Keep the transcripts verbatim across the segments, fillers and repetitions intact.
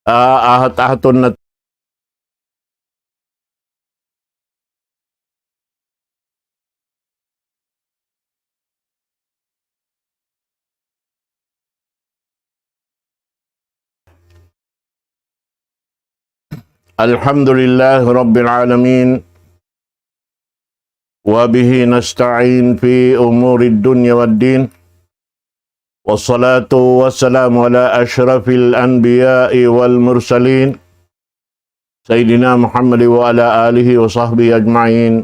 ah, ahat-ahatun nat- الحمد لله رب العالمين، وبه نستعين في أمور الدنيا والدين، والصلاة والسلام على أشرف الأنبياء والمرسلين، سيدنا محمد وعلى آله وصحبه أجمعين.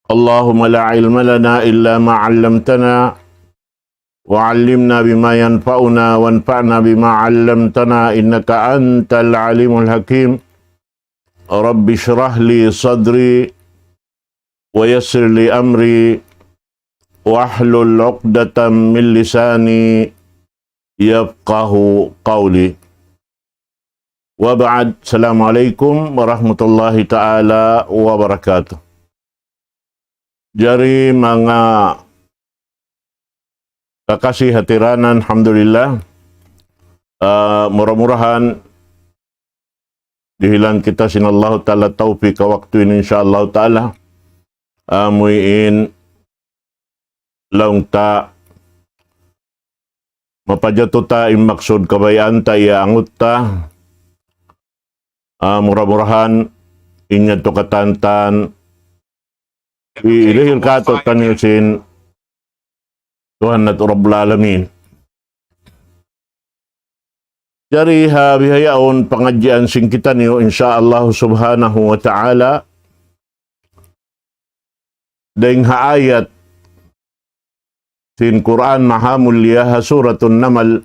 اللهم لا علم لنا إلا ما علمتنا، وعلمنا بما ينفعنا، وانفعنا بما علمتنا، إنك أنت العليم الحكيم. رب اشرح لي صدري، ويسر لي أمري، واحلل عقدة من لساني يفقه قولي. وبعد، السلام عليكم ورحمة الله تعالى وبركاته. Jari manga kakasi hatiranan, alhamdulillah. Ah, mura-murahan dihilan kita sin Allahu Ta'ala tawfik ha waktu ini, insya Allahu Ta'ala. Amu in laung ta mapajatu ta in maksud kabayaan ta iyaangut ta. Ah, mura-murahan in yadtu katantan dihil kātu'niyu sin Tuhan natu' Rabbul Alamin. Jari ha bihaun pangadjian sin kitaniyu, insya Allah subhanahu wa ta'ala, dayng ha ayat sin Qur'an mahamulliya ha Suratun Namal,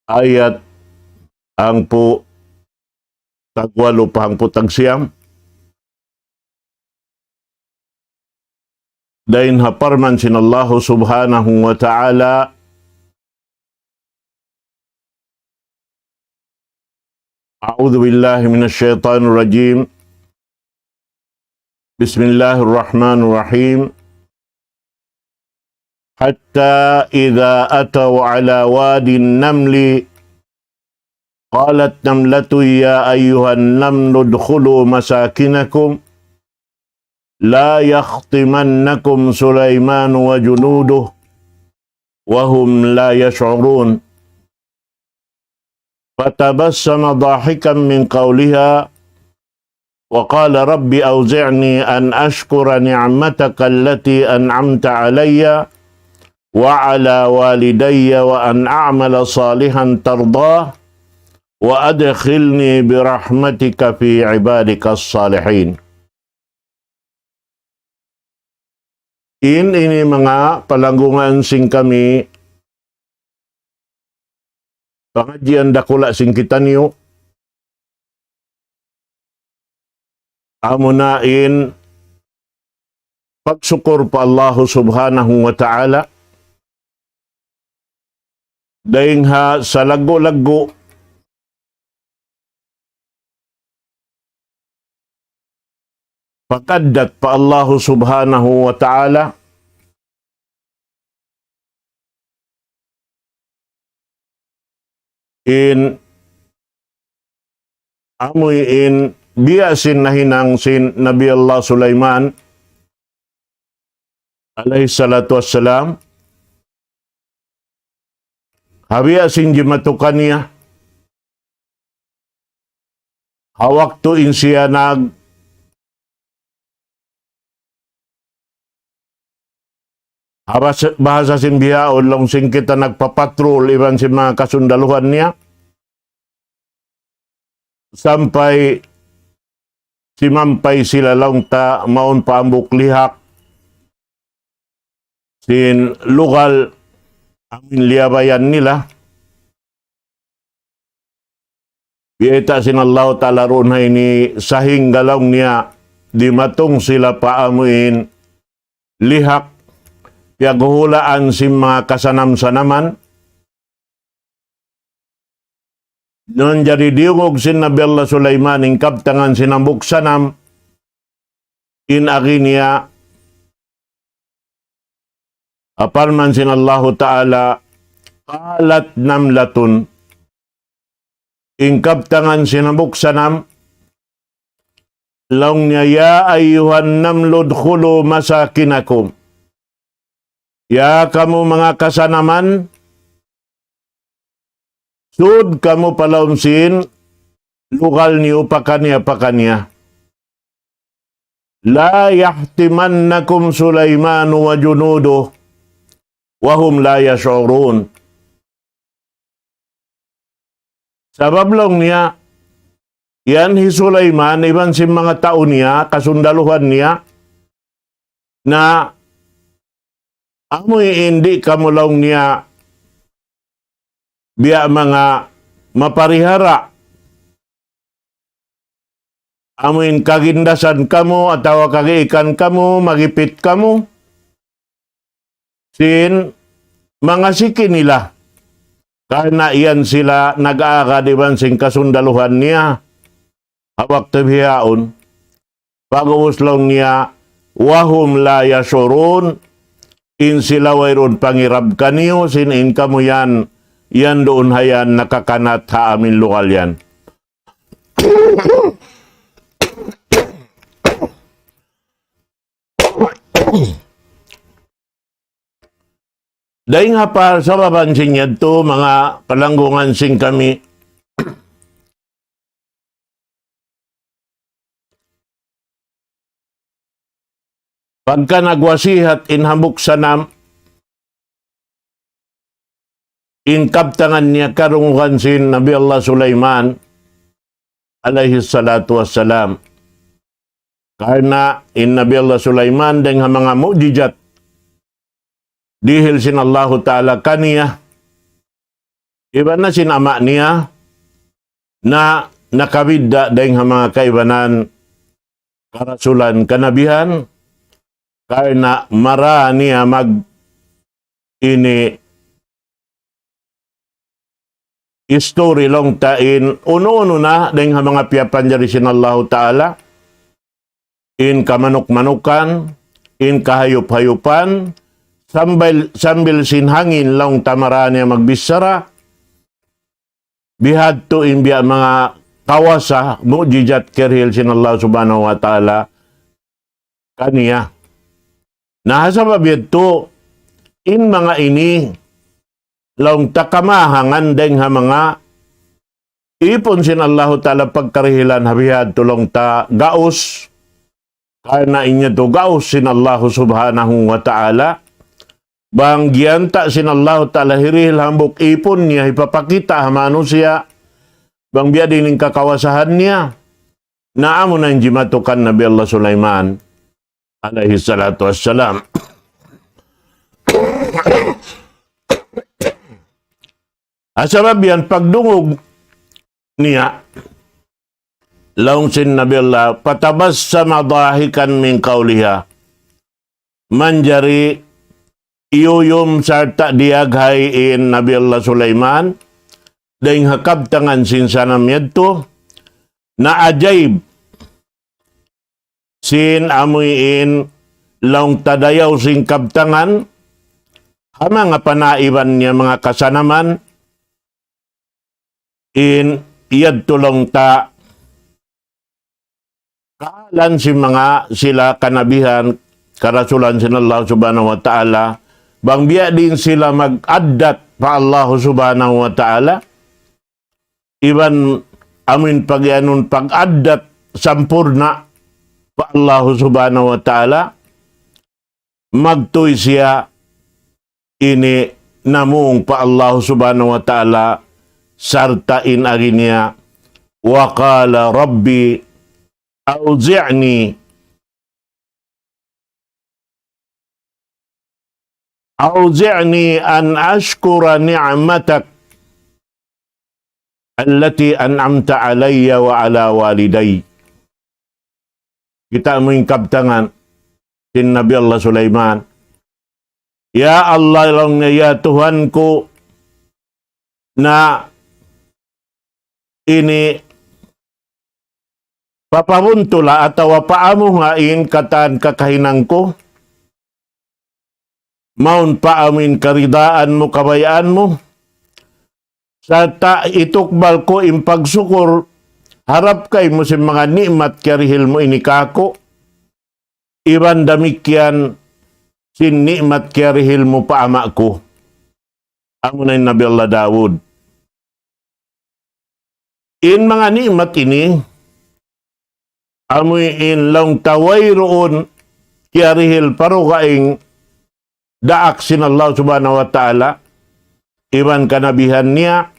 ayat hangpu' tagwalu pa hangpu' tagsiyam. Dayng ha parman sin Allahu subhanahu wa ta'ala, أعوذ بالله من الشيطان الرجيم. بسم الله الرحمن الرحيم. حتى إذا أتوا على واد النمل قالت نملة يا أيها النمل ادخلوا مساكنكم لا يحطمنكم سليمان وجنوده وهم لا يشعرون. فتبسم ضاحكا من قولها وقال رب أوزعني أن أشكر نعمتك التي أنعمت علي وعلى والدي وأن أعمل صالحا ترضاه وأدخلني برحمتك في عبادك الصالحين. In ini manga palanggungan sin kami, pangadjian dakula' sin kitaniyu, amuna in pagsukur pa Allahu subhanahu wa ta'ala, dayng ha salaggu'-laggu' pag-addat pa Allahu subhanahu wa ta'ala, in amuin biya' sin nahinang sin Nabi Allah Sulaiman alayhi salatu wassalam, ha biya' sin jimatukan niya, ha waktu in siya nag-, ha bahasa, bahasa sin bihaun laung sin kita nagpapatrol iban sin manga kasundaluhan niya, sampay simampay sila laung ta mawn pa hambuuk lihak sin lugal amun liyabayan nila. Biyayta' sin Allahu Ta'ala duun ha ini sahingga laung niya dimatung sila pa amuin lihak piyaghuhulaan sin manga kasanam-sanaman. Nun jari diyungug sin Nabi Allah Sulaiman in kabtangan sin hambuuk sanam, in agi niya, ha parman sin Allahu Ta'ala, قالت نملة, in kabtangan sin hambuuk sanam, laung niya, يا أيها النمل ادخلوا مساكنكم. Ya kamu manga kasanaman, sud kamu pa lawm sin lugal niyu pakaniya-pakaniya. لا يحطمنكم سليمان وجنوده وهم لا يشعرون. Sabab laung niya, yan hi Sulaiman, iban sin manga tau niya, kasundaluhan niya, na amu in di' kamu laung niya biya' manga maparihara, amu in kagindasan kamu atawa kagiikan kamu, magipit kamu sin manga siki nila. Karna' yan sila nag-aagad iban sin kasundaluhan niya ha waktu bihaun. Pag'ubus laung niya, وهم لا يشعرون, in sila wayruun pangirab kaniyu, sin in kamu yan, yan duun ha yan nakakanat ha amu in lugal yan. Dayng ha parsababan sin yadtu, manga palanggungan sin kami, pagka nagwasihat in hambuuk sanam, in kabtangan niya karungugan sin Nabi Allah Sulaiman alayhi salatu wassalam. Karna' in Nabi Allah Sulaiman dayng ha manga mu'jizat dihil sin Allahu Ta'ala kaniya, iban na sin ama' niya, na nakabidda' dayng ha manga kaibanan karasulan kanabihan, karna' mara niya mag ini history laung ta in unu-unu na dayng ha manga piyapanjari sin Allahu Ta'ala, in kamanuk-manukan, in kahayup-hayupan, sambil, sambil sin hangin laung ta mara niya magbichara, bihadtu in biya' manga kawasa, mu'jizat karihil sin Allah Subhanahu wa Ta'ala kaniya. Na ha sabab yadtu, in manga ini, laung ta kamahangan dayng ha manga ipun sin Allahu Ta'ala pagkarihilan ha bihadtu laung ta gaus, karna' in yadtu gaus sin Allahu Subhanahu wa Ta'ala, bang giyanta' sin Allahu Ta'ala hirihil hambuuk ipun niya hipapakita' ha manusiya', bang biya' diin in kakawasahan niya, na amu na in jimatu kan Nabi Allah Sulaiman alayhi salatu wassalam. Ha sabab yan pagdungug niya, laung sin Nabi Allah, فتبسم ضاحكا من قولها. Manjari iyuyum sarta' diyaghay in Nabi Allah Sulaiman, dayng ha kabtangan sin sanam yadtu, na ajaib sin amuin laung ta dayaw sin kabtangan, ha manga panaiban niya manga kasanaman, in yadtu laung ta kahalan sin manga sila kanabihan, karasulan sin Allah Subhanahu wa Ta'ala, bang biya' diin sila mag-addat pa Allah Subhanahu wa Ta'ala, iban amuin pagiyanun pag-addat sampurna' pa Allah Subhanahu wa Ta'ala, magtuy siya ini namung pa Allah Subhanahu wa Ta'ala, sarta' in agi niya, وقال رب أوزعني، أوزعني أن أشكر نعمتك التي أنعمت علي وعلى والدي. Kita' mu in kabtangan sin Nabi Allah Sulaiman. Ya Allah, laung niya, ya Tuhan ku, na ini papabuntula atawa paamuha in katan kakahinang ku, mawn pa amuin karidaan mu, kabayaan mu, Sarta' itukbal ku in pagsukur harap kaymu sin manga ni'mat kiyarihil mu ini kāku', iban damikkiyan sin ni'mat kiyarihil mu pa ama' ku. Amuna in Nabi Allah Dawud. In manga ni'mat ini, amu in laung ta wayruun kiyarihil pa dugaing daak sin Allah Subhanahu wa Ta'ala, iban kanabihan niya,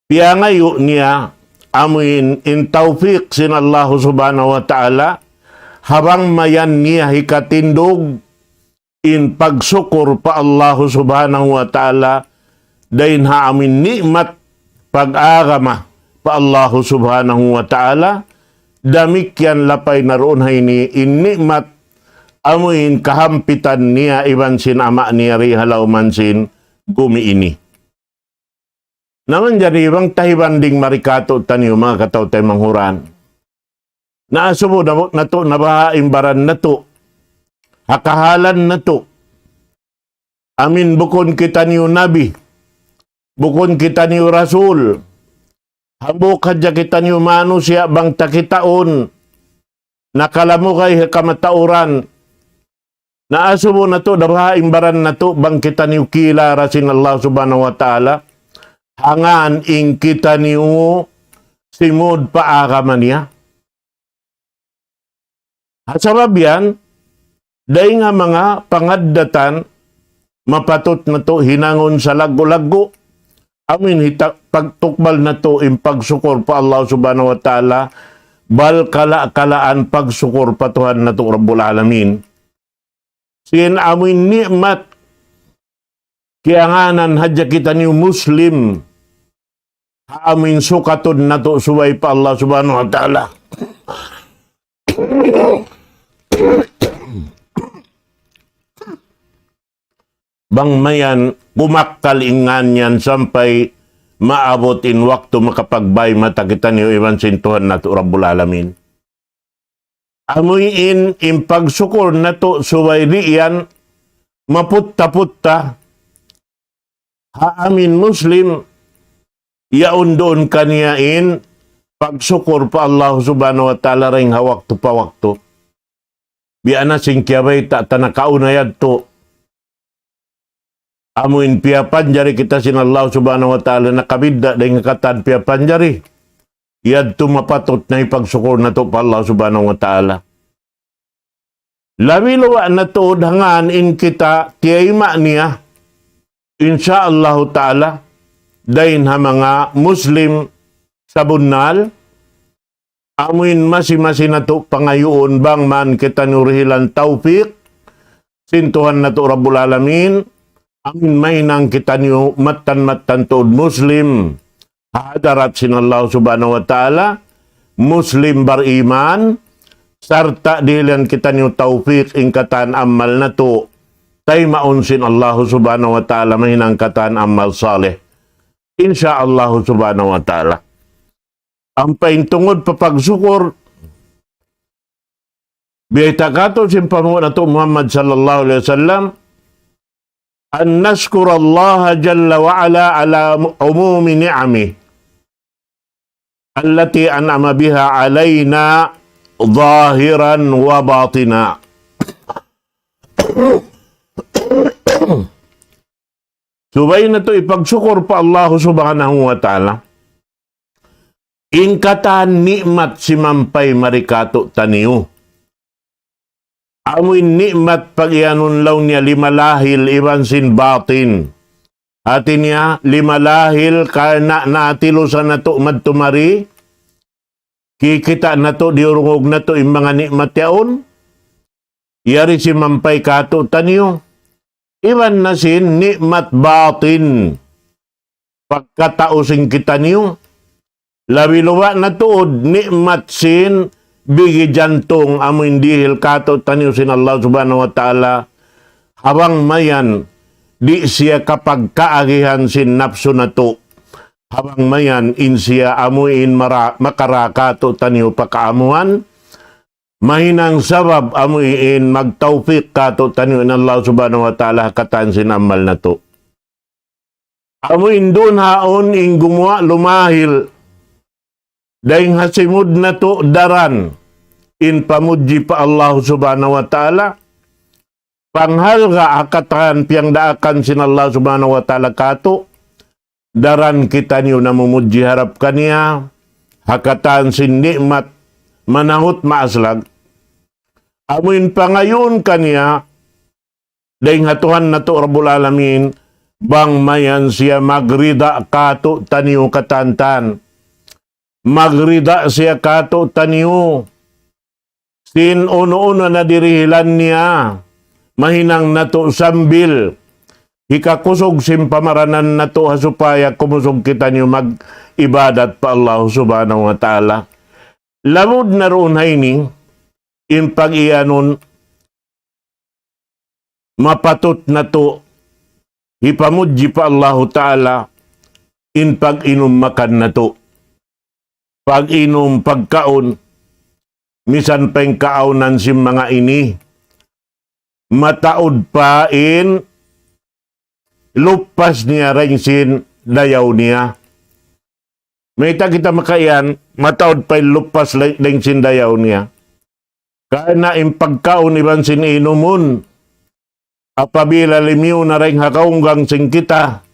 piyangayu' niya, amu in, in tawfik sin Allah Subhanahu wa Ta'ala, ha bang mayan niya hikatindug, in pagsukur pa Allahu Subhanahu wa Ta'ala, dayn ha amu in ni'mat pag-agama pa Allahu Subhanahu wa Ta'ala, damikkiyan lapay na duun ha ini in ni'mat amu in kahampitan niya iban sin ama' niya di ha lawm sin gumi ini. Na manjari bang ta hibanding mari kātu'niyu manga kataw-taymanghuran. Na asubu na, natu' na baha' in baran natu'. Ha kahalan natu'. Amu in bukun kitaniyu nabi. Bukun kitaniyu rasul. Hambuuk hadja kitaniyu manusiya' bang ta kitaun nakalamugay ha kamatauran. Na asubu natu' da baha' in baran natu' bang kitaniyu kīlala sin Allah Subhanahu wa Ta'ala. Hangkan in kitaniyu simud pa agama niya. Ha sabab yan, dayn ha manga pangaddatan, mapatut natu' hinangun salaggu'-laggu', amu in hita-, pagtukbal natu' in pagsukur pa Allah Subhanahu wa Ta'ala, bal kala-kalaan pagsukur pa Tuhan natu' Rabbul Alamin. Sin amu in ni'mat, kiyangānan hadja kitaniyu Muslim, ha amu in sukatun natu' subay pa Allah Subhanahu wa Ta'ala. Bang mayan kumakkal in ngān yan sampay maabut in waktu makapagbay mata kitaniyu iban sin Tuhan natu' Rabbul Alamin. Amu in, in pagsukur natu' subay di' yan maputta-putta ha amu in Muslim, yaun duun kaniya in pagsukur pa Allah Subhanahu wa Ta'ala dayn ha waktu pa waktu. Biya' na sin kiyabayta' ta nakauna yadtu. Amu in piyapanjari kita sin Allah Subhanahu wa Ta'ala, nakabidda' dayn ha katan piyapanjari. Yadtu mapatut na hipagsukur natu' pa Allah Subhanahu wa Ta'ala. Labi luwa' na tuud hangkan in kita tiyayma' niya, insya Allahu Ta'ala, dayn ha manga Muslim sabunnal, amu in masi-masi natu' pangayuun bang man kitaniyu dihilan tawfik sin Tuhan natu' Rabbul Alamin, amu in mahinang kitaniyu mattan-mattan tuud Muslim ha hadarat sin Allah Subhanahu wa Ta'ala, Muslim bariman, sarta' dihilan kitaniyu tawfik in katan amal natu', taymaun sin Allah Subhanahu wa Ta'ala mahinang katan amal salih. Insya Allah Subhanahu wa Ta'ala. Ampa in tungud pa pagsukur, biyayta' kātu' sin panghu' natu' Muhammad sallallahu alayhi wasallam, أن نشكر الله جل وعلا على عموم نعمه التي أنعم بها علينا ظاهرا وباطنا. Subay natu' hipagsukur pa Allahu Subhanahu wa Ta'ala. In katan ni'mat simampay mari kātu'niyu. Amu in ni'mat pag-iyanun laung niya lima lahil iban sin batin. Hāti niya lima lahil karna' natilusan natu' madtu mari, kikita' natu', diyurungug natu' in manga ni'mat yaun, yari simampay kātu'niyu. Iban na sin ni'mat batin, pagkatau sin kitaniyu, labi luba' na tuud ni'mat sin bigi jantung amu in dihil kātu'niyu sin Allah Subhanahu wa Ta'ala, ha bang mayan di' siya kapagkaagihan sin napsu natu', ha bang mayan in siya amu in mara-, makarā kātu'niyu pakaamuhan, mahinang sabab amu in magtawfik kātu'niyu in Allah Subhanahu wa Ta'ala ha katan sin amal natu'. Amu in duun haun in gumuwa' lumahil. Dayng ha simud natu' daran in pamudji pa Allah Subhanahu wa Ta'ala. Panghalga' ha katan piyagdaakan sin Allah Subhanahu wa Ta'ala kātu'. Daran kitaniyu namumudji harap kaniya, ha katan sin ni'mat, manahut maaslag. Amu in pangayuun kaniya, dayng ha Tuhan natu' Rabbul Alamin, bang mayan siya magrida kātu'niyu katantan. Magrida siya kātu'niyu. Sin unu-unu na dirihilan niya, mahinang natu' sambil hikakusug sin pamaranan natu' ha supaya kumusug kitaniyu mag-ibadat pa Allah Subhanahu wa Ta'ala. Lamud na duun ha ini, in pag-iyanun, mapatut natu' hipamudji pa Allahu Ta'ala, in pag-inum makan natu'. Pag-inum, pagkaun, misan pa in kaawnan sin manga ini, mataud pa in lupas niya dayng sin dayaw niya. Mayta' kita makaiyan, mataud pa in lupas dayng sin dayaw niya. Karna' in pagkaun iban sin inumun, apabila limiyu na dayng ha kaunggang sin kita,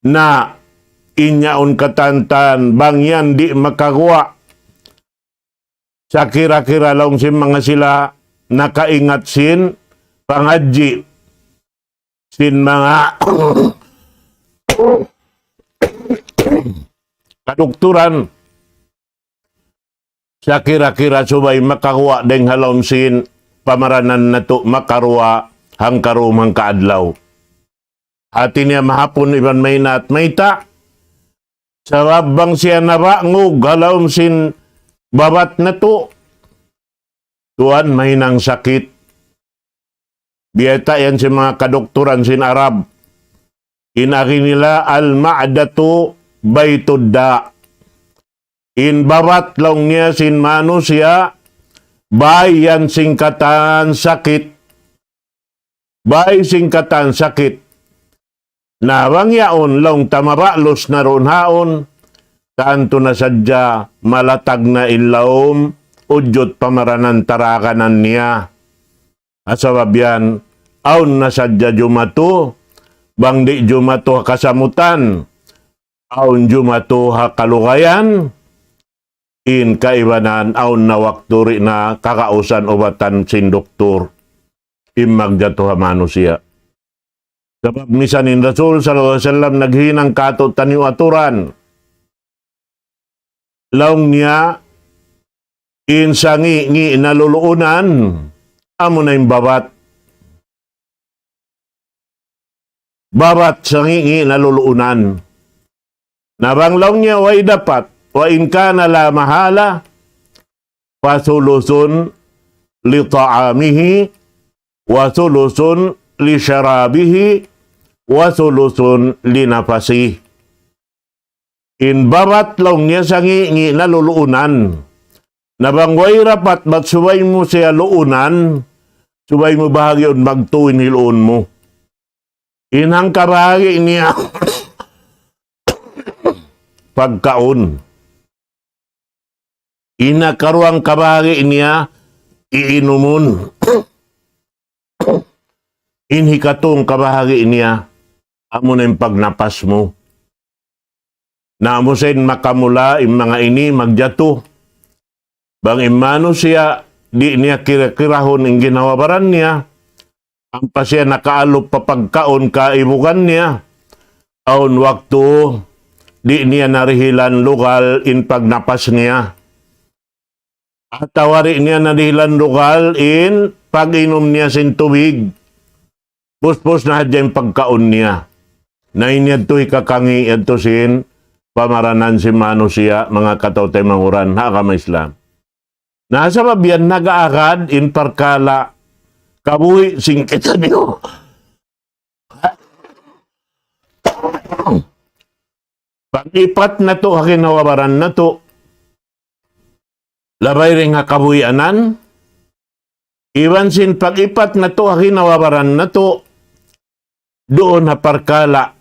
na in yaun katantan, bang yan di' makaguwa'. Sakira-kira laung sin manga sila nakaingat sin pangadji' sin manga kadukturan, sakira-kira subay makaguwa' dayng ha lawm sin pamaranan natu' makaruwa hangkarum hangkaadlaw. Hati niya mahapun iban mahinat mayta'. Sabab bang siya nabangug ha lawm sin babat natu', tuwan, mahinang sakit. Biyayta' yan sin manga kadukturan sin Arab. In agi nila, al-ma'datu baytud da'. In babat laung niya sin manusiya', bay yan sin katan sakit. Bay sin katan sakit. Na bang yaun laung ta mabalus na duun haun, tantu na sadja malatag na in lawm, ujud pamaranan taraganan niya. Sabab yan, awn na sadja jumatu, bang di' jumatu ha kasamutan, awn jumatu ha kalugayan, in kaibanan awn na waktu di' na kagausan ubatan sin doktor, in magjatu ha manusiya'. Sabab misan in Rasul sallallahu alayhi wasallam naghinang kātu'niyu aturan. Laung niya, in sangi'-ngi' naluluunan, amuna in babat. Babat sangi'-ngi' naluluunan. Na bang laung niya way dapat, wa in kana la mahala, fa thuluthun li ta'amihi, wa thuluthun li sharabihi, wa thuluthun li nafasihi. In babat laung niya sangi'-ngi' naluluunan. Na bang way dapat bat subay mu siya luunan, subay mu bahagiun magtuy in luun mu. In hangkabahagi' niya pagkaun. In hangkaruwa kabahagi' niya iinumun. In hikatū kabahagi' niya, amuna in pagnapas mu. Na amu sa in makamula in manga ini magjatu. Bang in manusiya' di' niya kira-kirahun in ginhawa-baran niya, ampa siya nakaalup pa pagkaun kaibugan niya, awn waktu di' niya nadihilan lugal in pagnapas niya. Atawa di' niya nadihilan lugal in pag-inum niya sin tubig. Puspus na hadja in pagkaun niya. Na in yadtu hikakangi' yadtu sin pamaranan sin manusiya', manga kataw-taymanghuran ha agama Islam. Na sabab yan nag-aagad in parkala' kabuhi' sin kitaniyu. Pag-ipat natu' ha ginhawa-baran natu', labay dayn ha kabuhianan, iban sin pag-ipat natu' ha ginhawa-baran natu', duun ha parkala'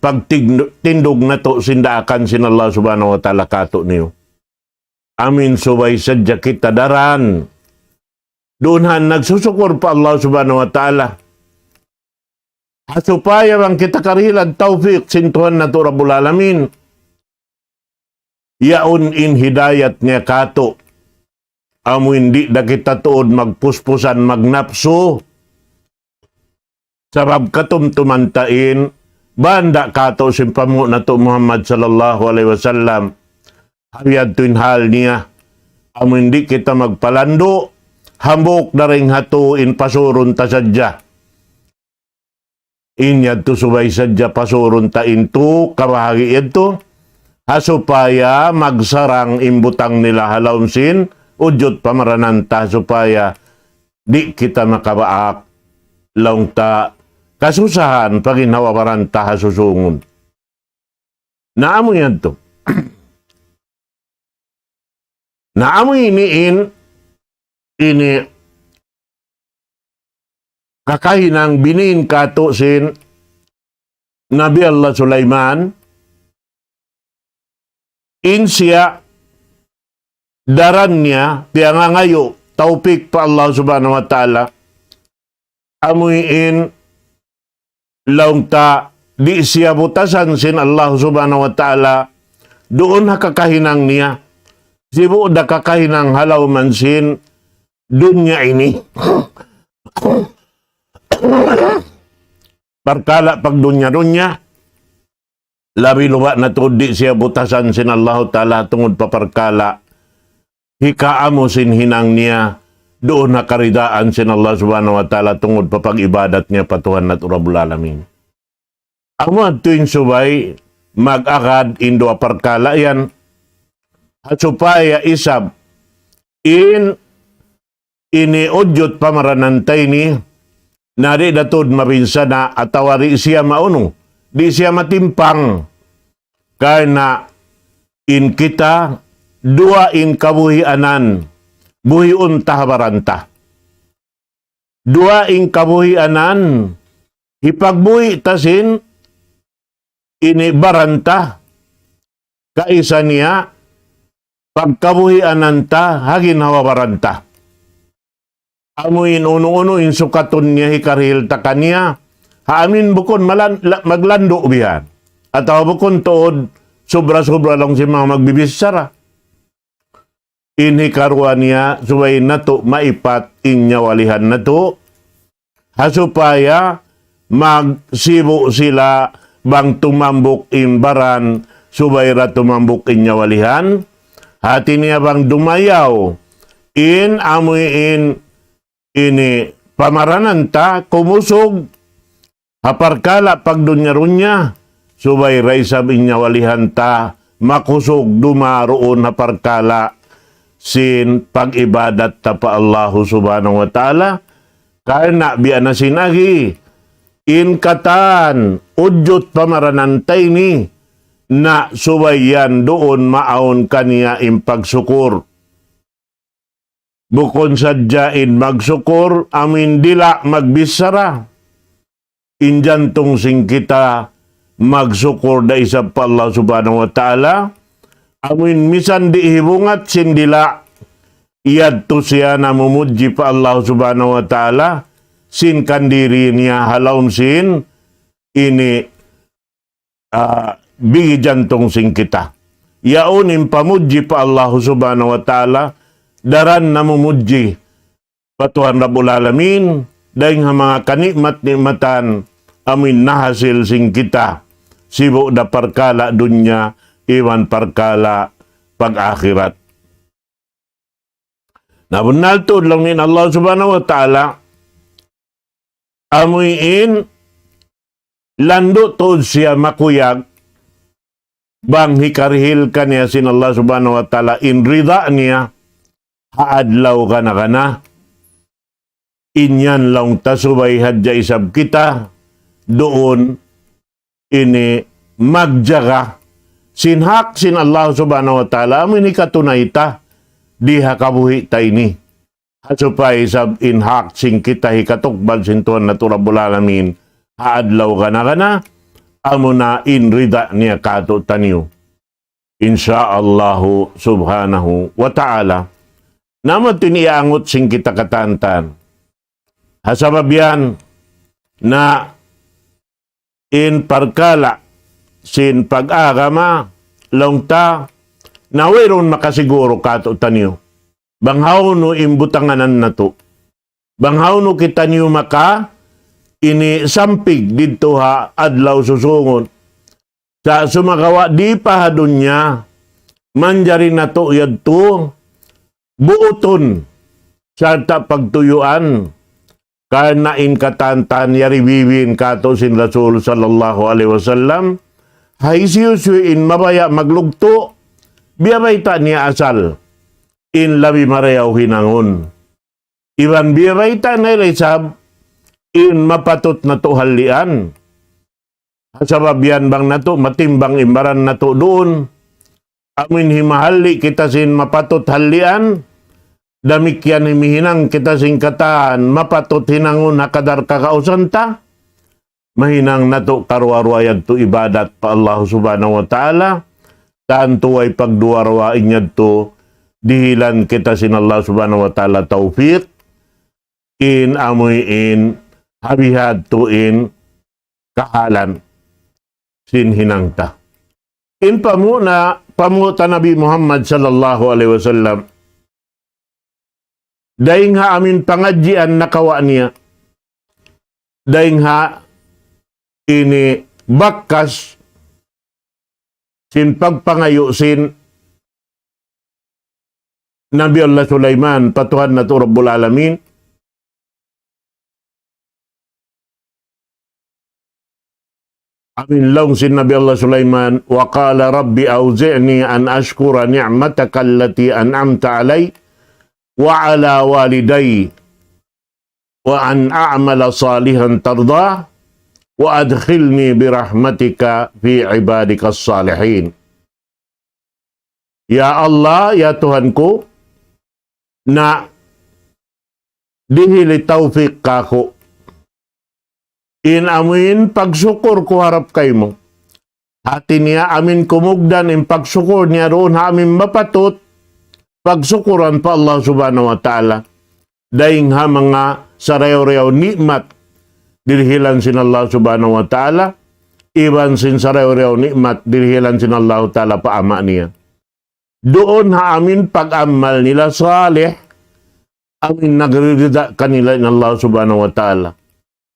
pagtindug natu' sin daakan sin Allah Subhanahu wa Ta'ala kātu'niyu. Amuin subay sadja kita daran duun ha nagsusukur pa Allah Subhanahu wa Ta'ala. Ha supaya bang kita karihilan tawfik sin Tuhan natu' Rabbul Alamin. Yaun in hidayat niya kātu'. Amuin di' da kita tuud magpuspusan, magnapsu. Sabab katumtuman ta in, banda kātu' sin panghu' natu' Muhammad sallallahu alayhi wasallam. Hawiyad tuud in hal niya. Amuin di' kita magpalandu', hambuuk dayn ha tu in pasurun ta sadja. In yadtu subay sadja pasurun ta in tu kabahagi' yadtu. Ha supaya magsarang in butang nila ha lawm sin ujud pamaranan ta supaya di' kita makabaak laung ta kasusahan pa ginhawa-baran ta ha susungun. Na amu yadtu. Na amu ini in, ini kakahinang biniin kātu' sin Nabi Allah Sulaiman, in siya daran niya, piyangangayu', tawpik pa Allah Subhanahu wa Ta'ala, amuin laung ta, di' siya butasan sin Allah Subhanahu wa Ta'ala, duun ha kakahinang niya, sibu' da kakahinang ha lawm sin dunya ini. Parkala' pagdunya-dunya, labi luba' na tuud di' siya butasan sin Allahu Ta'ala tungud pa parkala' hikaamu sin hinang niya, duun ha karidaan sin Allah Subhanahu wa Ta'ala tungud pa pag-ibadat niya pa Tuhan natu' Rabbul Alamin. Amu yadtu in subay mag-agad in duwa parkala' yan, ha supaya isab in ini ujud pamaranan ta ini, na di' da tuud mabinsana atawa di' siya maunu, di' siya matimpang. Karna' in kita, duwa in kabuhianan, buhiun ta ha baran ta. Duwa in kabuhianan, hipagbuhi' ta sin ini baran ta, kaisa niya, pagkabuhianan ta, ha ginhawa-baran ta. Amu in unu-unu in sukatun niya hikarihil ta kaniya, ha amin bukun malan-, la-, maglandu' bihan. Atawa bukun tuud subra-subra laung sin manga magbibichara. In hikaruwa niya, subay natu' maipat in nyawalihan natu'. Ha supaya magsibu' sila bang tumambuk in baran, subay da tumambuk in nyawalihan. Hati niya bang dumayaw in amuin ini pamaranan ta kumusug ha parkala' pagdunya-dunya, subay da isab in nyawalihan ta makusug dumaruun ha parkala' sin pag-ibadat ta pa Allahu Subhanahu wa Ta'ala, karna' biya' na sin agi, in katan ujud pamaranan ta ini, na subay yan duun maawn kaniya in pagsukur. Bukun sadja in magsukur, amuin dila' magbichara. In jantung sin kita magsukur da isab pa Allah Subhanahu wa Ta'ala. Amuin misan di' hibungat sin dila', yadtu siya namumudji pa Allah Subhanahu wa Ta'ala, sin kandiri niya ha lawm sin ini ah, bigi jantung sin kita. Yaun in pamudji pa Allahu Subhanahu wa Ta'ala, daran namumudji pa Tuhan Rabbul Alamin, dayn ha manga kanikmat-nikmatan amuin nahasil sin kita, sibu' da parkala' dunya, iban parkala' pag-akhirat. Na bunnal tuud laung in Allah Subhanahu wa Ta'ala, amuin landu' tuud siya makuyag, bang hikarihil kaniya sin Allah Subhanahu wa Ta'ala in rida niya, ha adlaw kana-kana. In yan laung ta subay hadja isab kita, duun ini magjaga sin hak sin Allah Subhanahu wa Ta'ala, amu ini katunay ta di ha kabuhi' ta ini. Ha supaya isab in hak sin kita hikatukbal sin Tuhan natu' Rabbul Alamin ha adlaw kana-kana, amuna in rida niya kātu'niyu. Insya Allahu subhanahu wa ta'ala. Na amu in iyangut sin kita katantan. Ha sabab yan na in parkala' sin pag-agama, laung ta, na wayruun makasiguru kātu'niyu. Bang hawnu in butanganan natu'. Bang hawnu kitaniyu maka ini sampig didtu ha adlaw susūngun. Sa' sumagawa' di pa ha dunya, manjari natu' yadtu buutun sarta' pagtuyuan, karna' in katantan yari bibiin kātu' sin Rasul sallallahu alayhi wasallam, ha hisiyu-siyu in mabaya' maglugtu', biyabayta' niya asal in labi marayaw hinangun. Iban biyabayta' niya isab in mapatut natu' hallian. Ha sabab yan bang natu' matimbang in baran natu' duun. Amu in himahalli' kita sin mapatut hallian. Damikkiyan himinang kita sin katan mapatut hinangun ha kadar kakausan ta. Mahinang natu' karuwa-ruwa yadtu ibadat pa Allah subhanahu wa ta'ala. Tantu way pagduwa-ruwa in yadtu dihilan kita sin Allah subhanahu wa ta'ala tawfiq. In amuin habihad tu in kahalan sin hinang ta. In pamuna, pamuta Nabi Muhammad sallallahu alayhi wasallam. Dayn ha amin pangadjian nakawa' niya. Dayn ha ini bakas sin pagpangayu' sin Nabi Allah Sulaiman, pa Tuhan natu' Rabbul Alamin. Amin laung sin Nabi Allah Sulaiman, وقال رب أوزعني أن أشكر نعمتك التي أنعمت علي وعلى والدي وأن أعمل صالحا ترضاه وأدخلني برحمتك في عبادك الصالحين. Ya Allah, ya Tuhan ku, na dihili tawfik kāku'. In amuin pagsukur ku harap kaymu. Hāti niya amin kumugdan in pagsukur niya duun ha amin mapatut pagsukuran pa Allah Subhanahu wa Ta'ala. Dayn ha manga sarayaw-rayaw ni'mat dirihilan sin Allah Subhanahu wa Ta'ala, iban sin sarayaw-rayaw ni'mat dirihilan sin Allah Ta'ala pa ama' niya. Duun ha amin pag-amal nila salih, amin nagririda kanila in Allah Subhanahu wa Ta'ala.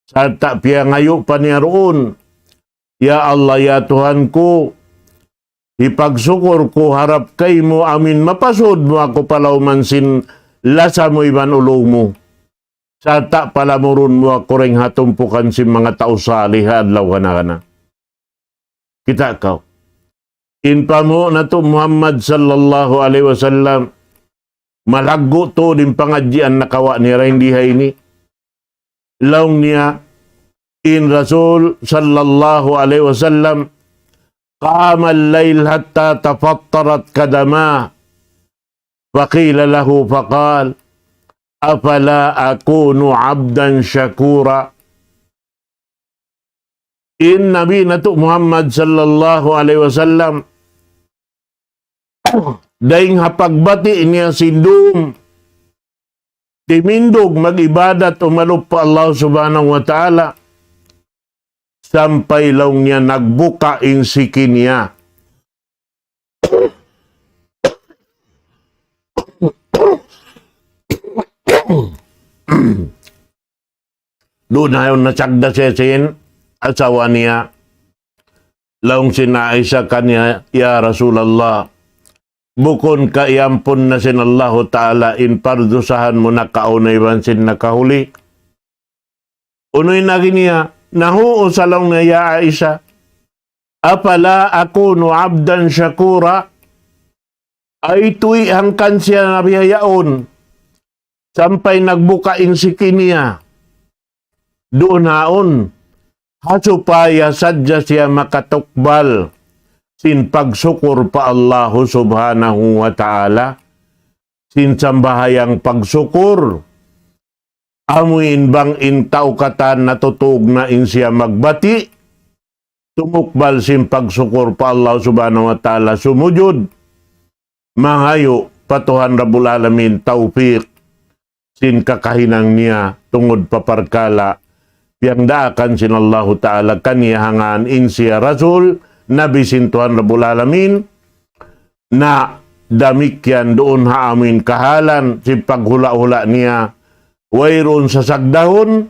Sarta' piyangayu' pa niya duun, "Ya Allah, ya Tuhan ku, hipagsukur ku harap kaymu amin mapasud mu aku pa lawm sin lasa mu iban ulung mu. Sarta' palamurun mu aku dayn ha tumpukan sin manga tau salih ha adlaw kana-kana." Kita' kaw. In pamu' natu' Muhammad sallallahu alayhi wasallam, malaggu' tuud in pangadjian nakawa' niya dayn di ha ini. Laung niya, in Rasul sallallahu alayhi wasallam, قام الليل حتى تفطرت قدماه، فقيل له فقال: أفلا أكون عبدا شكورا. In Nabi natu' Muhammad sallallahu alayhi wasallam, dayn ha pagbati' niya sin dum, timindug mag-ibadat umalup pa Allah Subhanahu wa Ta'ala, sampay laung niya nagbuka' in siki niya. Duun na yaun nasagda siya sin asawa niya. Laung sin Aisha kaniya, "Ya Rasulullah, bukun ka iyampun na sin Allahu Ta'ala in pardusahan mu nakauna iban sin nakahuli?" Unu in agi niya, nahu' sa laung niya, "Ya Aisha, أفلا أكون عبدا شكورا؟" Ay tuwi' hangkan siya na biya' yaun. Sampay nagbuka' in siki niya. Duun haun. Ha supaya sadja siya makatukbal sin pagsukur pa Allahu Subhanahu wa Ta'ala. Sin sambahayang pagsukur. Amu in bang in tau katan natutug na in siya magbati'. tumukbal sin pagsukur pa Allah Subhanahu wa Ta'ala, sumujud, mangayu' pa Tuhan Rabbul Alamin tawfik sin kakahinang niya tungud pa parkala' piyangdaakan sin Allahu Ta'ala kaniya ha ngan in siya Rasul, Nabi sin Tuhan Rabbul Alamin, na damikkiyan duun ha amuin kahalan sin paghula'-hula' niya, wayruun sasagdahun,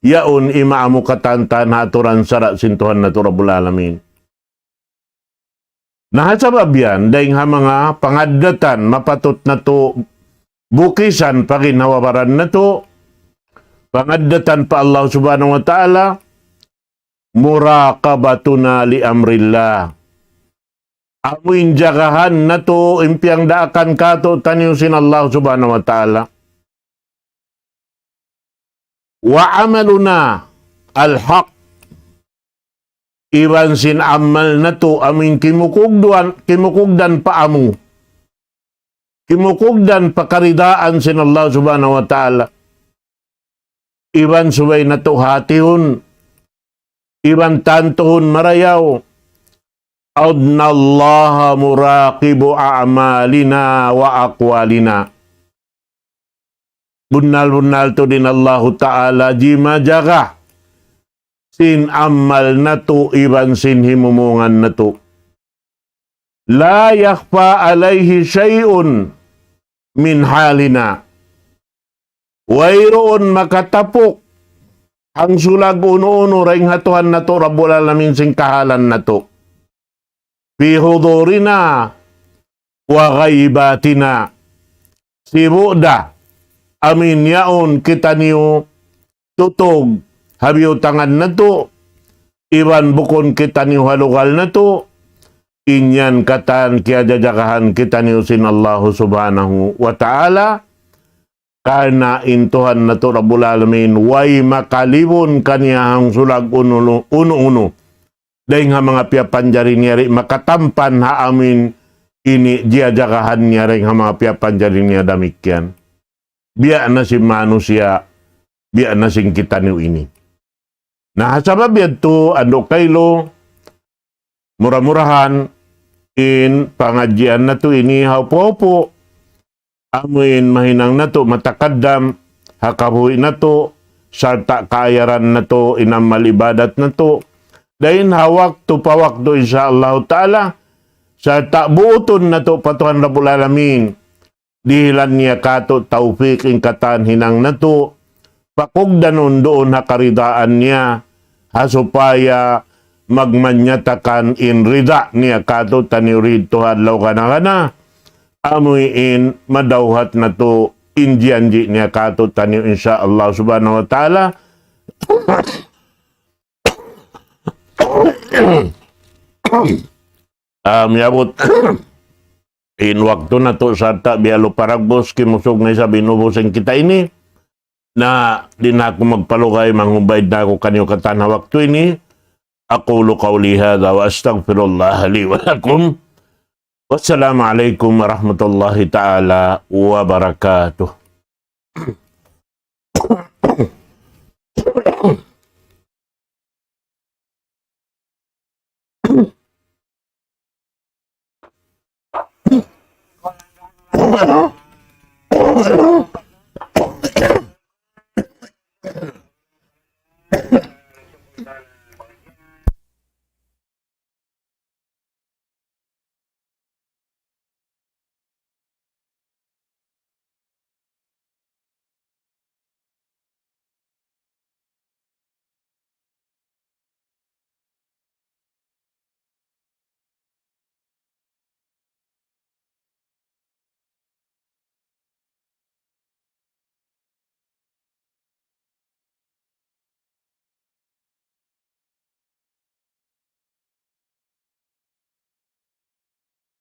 yaun imaamu katantan ha aturan sara' sin Tuhan natu' Rabbul Alamin. Na ha sabab yan, dayng ha manga pangaddatan mapatut natu' bukisan pa ginhawa-baran natu', pangaddatan pa Allah Subhanahu wa Ta'ala, مراقبتنا لأمر الله. Amu in jagahan natu' in piyangdaakan kātu'niyu sin Allah Subhanahu wa Ta'ala. وعملنا الحق. Iban sin amal natu' amu in kimukugdan, kimukugdan pa amu. Kimukugdan pa karidaan sin Allah Subhanahu wa Ta'ala. Iban subay natu' hatihun. Iban tantuhun marayaw. أن الله مراقب أعمالنا وأقوالنا. Bunnal-bunnal tuud in Allahu Ta'ala jimajaga sin amal natu' iban sin himumungan natu'. لا يخفى عليه شيء من حالنا. Wayruun makatapuk hangsulag unu-unu dayng ha Tuhan natu' Rabbul Alamin sin kahalan natu'. في حضورنا وغيباتنا. Sibu' da amu in yaun kitaniyu tutug ha biyutangan natu', iban bukun kitaniyu ha lugal natu', in yan katan kiyajajagahan kitaniyu sin Allahu Subhanahu wa Ta'ala, karna' in Tuhan natu' Rabbul Alamin, way makalibun kaniya hangsulag unu-unu, unu-unu. Dayng ha manga piyapanjari niya di' makatampan ha amu in ini jiyajagahan niya dayng ha manga piyapanjari niya damikkiyan. Biya' na sin manusiya', biya' na sin kitaniyu ini. Na ha sabab yadtu, andu' kailu, mura-murahan, in pangadjian natu' ini ha upu-upu, amu in mahinang natu' matakaddam, ha kabuhi' natu', sarta' kaayaran natu', in amal ibadat natu'. Dayn ha waktu pa waktu, insya Allah Ta'ala, sarta' buutun natu' pa Tuhan Rabbul Alamin. Dihilan niya kātu' tawfik in katan hinang natu', pakugdanun duun ha karidaan niya, ha supaya magmanyatakan in rida niya kātu'niyu didtu ha adlaw gana-gana, amu in madawhat natu' in janji' niya kātu'niyu, insya Allah Subhanahu wa Ta'ala. Ah, miyabut in waktu natu' sarta' biya' lupa ragbus, kimusug na isab in ubus sin kita ini. Na, di' na aku magpalugay, manghubaid na aku kaniyu katan ha waktu ini. أقول قولي هذا وأستغفر الله لي ولكم. والسلام عليكم ورحمة الله تعالى وبركاته.